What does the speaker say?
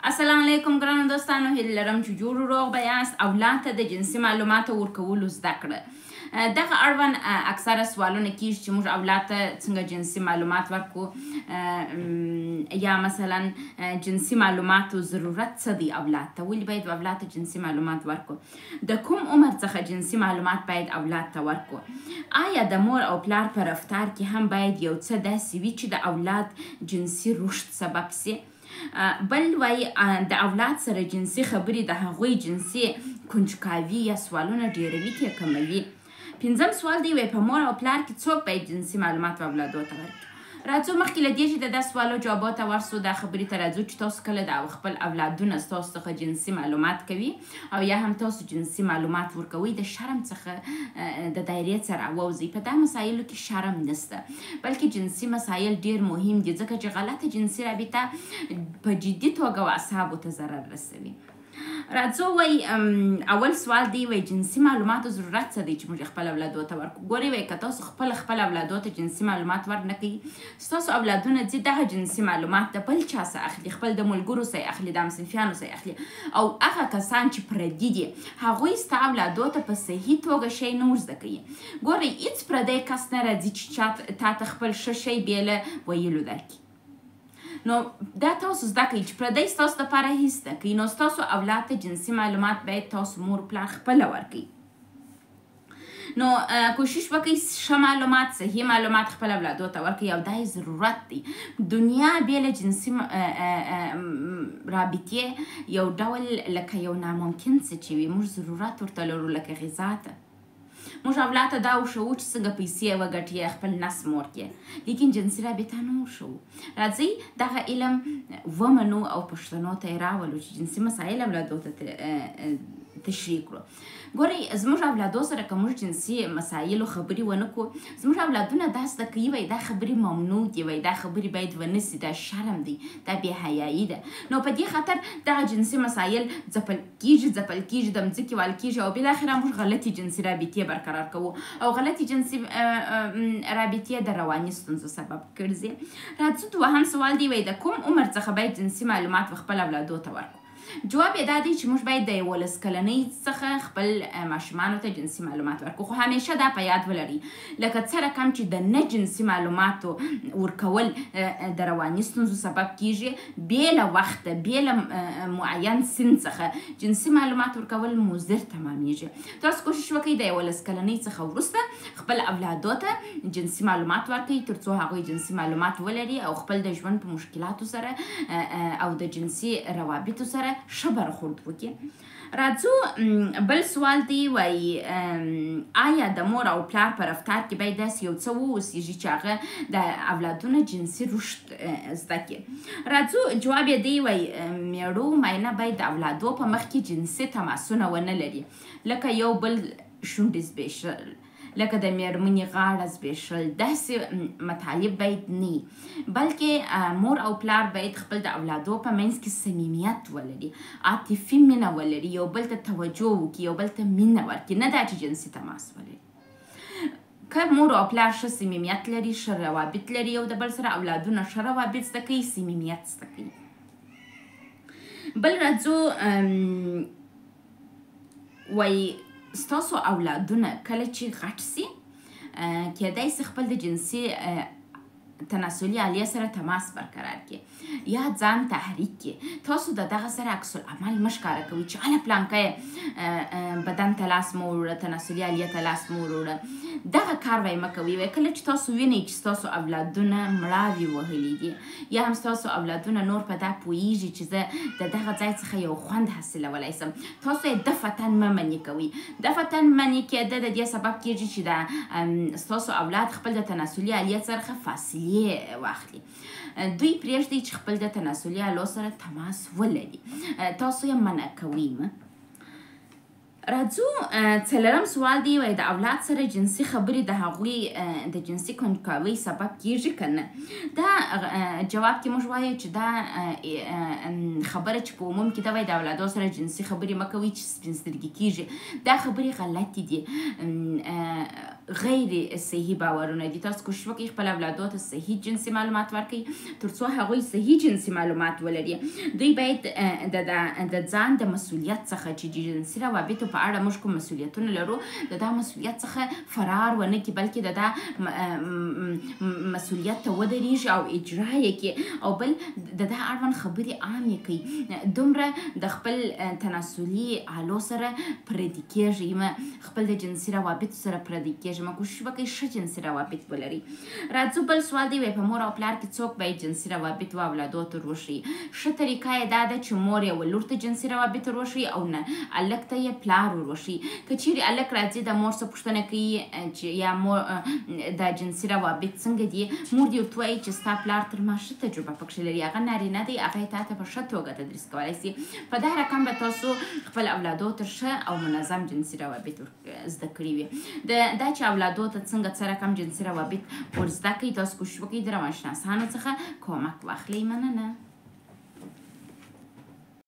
السلام علیکم ګرانو دوستانو، هیله لرم چې جوړ روغ به یاست. اولاد ته د جنسي معلوماتو ورکولو زده کړه. دغه اړوند اکثره سوالونه کیږي چې موږ اولاد ته څنګه جنسي معلومات ورکو، یا مثلا جنسي معلوماتو ضرورت څه دی اولاد ته، ولې باید اولاد ته جنسي معلومات ورکو، د کوم عمر څخه جنسي معلومات باید اولاد ته ورکو، آیا د مور او پلار په رفتار کې هم باید یو څه داسې وي چې د اولاد جنسي رشد سبب سي. بل وایي د اولاد سره جنسي خبرې د هغوی جنسي کنجکاوي یا سوالونه ډېروي که کموي. پنځم سوال دی وایي په مور او پلار کې څوک باید جنسي معلومات و اولادو ته ورکړي. راځو مخکې له دې چې د دا سوالو جوابو ته ورسو، دا خبرې ته راځو چې تاسو کله د خپل اولادونه ستاسو څخه جنسي معلومات کوي او یا هم تاسو جنسي معلومات ورکوئ، د شرم څخه د دایرې څخه راووځئ. په دا مسایلو کې شرم نشته، بلکې جنسي مسایل ډېر مهم دي، ځکه چې غلطه جنسي رابطه په جدي توګه و اعصابو ته ضرر رسوي. راځو وایي اول سوال دی وایي جنسي معلوماتو ضرورت څه دی چې موږ خپل اولادو ته ورکړو. ګورئ وایي که تاسو خپل اولادو ته جنسي معلومات ورنه کړئ، ستاسو اولادونه ځي دغه جنسي معلومات د بل چا څخه اخلي، خپل د ملګرو څخه اخلي، د همصنفیانو څخه اخلي، او هغه کسان چې پردي دي هغوی ستا اولادو ته په صحیح توګه شی نه ورزده کوي. ګورئ هېڅ پردی کس نه راځي چې تا ته خپل ښه شی بې له ویلو درکړي. نو دا تاسو زده کړئ چې پردی ستاسو دپاره هېڅ نه کوي. نو ستاسو اولاد ته جنسي معلومات باید تاسو مور پلار خپله ورکړئ. نو کوشش وکړئ ښه معلومات، صحیح معلومات خپل اولادو ته ورکړئ، او دا یې ضرورت دی. دنیا بې له جنسي رابطې یو ډول لکه یو ناممکن څه چې وي، موږ ضرورت ورته لرو لکه غذا ته. موږ اولاد ته دا وښوو چې څنګه پیسې وګټي، خپل نس مور کړي، لیکن جنسي رابطه نه وښوو. راځئ دغه علم ومنو او پښتنو ته یې راولو چې جنسي مسایل اولادو ته تشریح کړو. ګورئ زموږ اولادو سره که موږ جنسي مسایلو خبرې ونه کړو، زموږ اولادونه دا زده کوي وایي دا خبرې ممنوع دي، وایي دا خبرې باید ونه سي، دا شرم دی، دا بې حیایي ده. نو په دې خاطر دغه جنسي مسایل ځپل کیږي، ځپل کیږي، د مځکې وال کیږي، او بالاخره موږ غلطې جنسي رابطې برقرار کوو، او غلطې جنسي رابطې د رواني ستونزو سبب ګرځي. راځو دوهم سوال دی وایي د کوم عمر څخه باید جنسي معلومات و خپل اولادو ته ورکړو. جواب یې دا دی چې موږ باید د 11 کلنۍ څخه خپل ماشومانو ته جنسي معلومات ورکړو. خو همیشه دا په یاد ولرئ، لکه څه رقم چې د نه جنسي معلوماتو ورکول د رواني ستونزو سبب کیږي، بې له وخته، بې له معین سن څخه جنسي معلومات ورکول مضر تمامیږي. تاسو کوشش وکړئ د 11 کلنۍ څخه وروسته خپل اولادو ته جنسي معلومات ورکړئ، ترڅو هغوی جنسي معلومات ولري او خپل د ژوند په مشکلاتو سره او د جنسي روابطو سره ښه برخورد وکړي. راځو بل سوال دی وایي آیا د مور او پلار په رفتار کې باید داسې یو څه واوسیږي چې هغه د اولادونه جنسي رشد زده کړي. راځو جواب یې دی وایي میړو ماینه باید د اولادو په مخ کې جنسي تماسونه ونه لري، لکه یو بل شونډې زبېښل، لکه د میرمنې غاړه زبېښل، داسې مطالب باید نه وي، بلکې مور او پلار باید خپل د اولادو په منځ کې صمیمیت ولري، عاطفي مینه ولري، یو بل ته توجه وکړي، یو بل ته مینه ورکړي، نه دا چې جنسي تماس ولري. که مور او پلار ښه صمیمیت لري، ښه روابط لري، یو د بل سره اولادونه ښه روابط زده کوي، صمیمیت زده کوي. بل راځو وایي ستاسو اولادونه کله چې غټ سي کیدای سي خپل د جنسي تناسلي آلې سره تماس برقرار کړي یا ځان تحریک کړي. تاسو د دغه سره عکس العمل مه ښکاره کوئ چې هله پلانکی بدن ته لاس مه وروړه، تناسلي آلې ته لاس مه وروړه، دغه کار وایي مه کوئ. وایي کله چې تاسو وینئ چې ستاسو اولادونه مړاوي وهلي دي، یا هم ستاسو اولادونه نور په دا پوهیږي چې زه د دغه ځای څخه یو خوند حاصلولی سم، تاسو یې دفعتاً مه منع کوئ. دفعتاً منع کېده د دې سبب کیږي چې د ستاسو اولاد خپل د تناسلي آلې څخه فاصلې واخلي. دوی پرېږدئ چې خپل د تناسلي آلو سره تماس ولري، تاسو یې منع کوئ مه. راځو څلورم سوال دی وایي د اولاد سره جنسي خبرې د هغوی د جنسي کنجکاوۍ سبب کیږي که نه؟ دا جواب کې موږ وایو چې دا خبره چې په عموم کې ده وایي د اولادو سره جنسي خبرې مه کوئ چې سپین سترګي کیږي، دا خبرې غلطې دي. غیر صحیح باورونه دي. تاسو کوشش وکړئ خپل اولادو ته صحیح جنسي معلومات ورکړئ ترڅو هغوی صحیح جنسي معلومات ولري. دوی باید د ځان د مسولیت څخه چې جنسي روابطو په اړه موږ کوم مسولیتونه لرو د دا مسولیت څخه فرار ونه کړي، بلکې د دا مسولیت ته ودرېږي او اجرا یې کړي، او بل د دا اړوند خبرې عامې کړي. دومره د خپل تناسلي آلو سره پردي کېږئ مه، خپل د جنسي روابطو سره پردي کېږئ مه، کوشش وکړئ ښه جنسي روابط ولرئ. راځو بل سوال دی، وایي په مور او پلار کې څوک باید جنسي روابط و اولادو ته وروښیي؟ ښه طریقه یې دا ده چې مور یې و لور ته جنسي روابط وروښیي او نه هلک ته یې پلار وروښیي. که چیرې هلک راځي د مور څخه پوښتنه کوي چې یا مور دا جنسي روابط څنګه دي، مور دې ورته وایي چې ستا پلار تر ما ښه تجربه پکښې لري، هغه نارینه دی، هغه یې تا ته په ښه توګه تدریس کولی سي. په دا رقم به تاسو خپل اولادو ته ښه او منظم جنسي روابط زده کړي وي. دا چې اولادو ته څنګه څه رقم جنسي روابط ور زده کړئ، تاسو کوشش وکړئ د روانشناسانو څخه کومک واخلئ. مننه.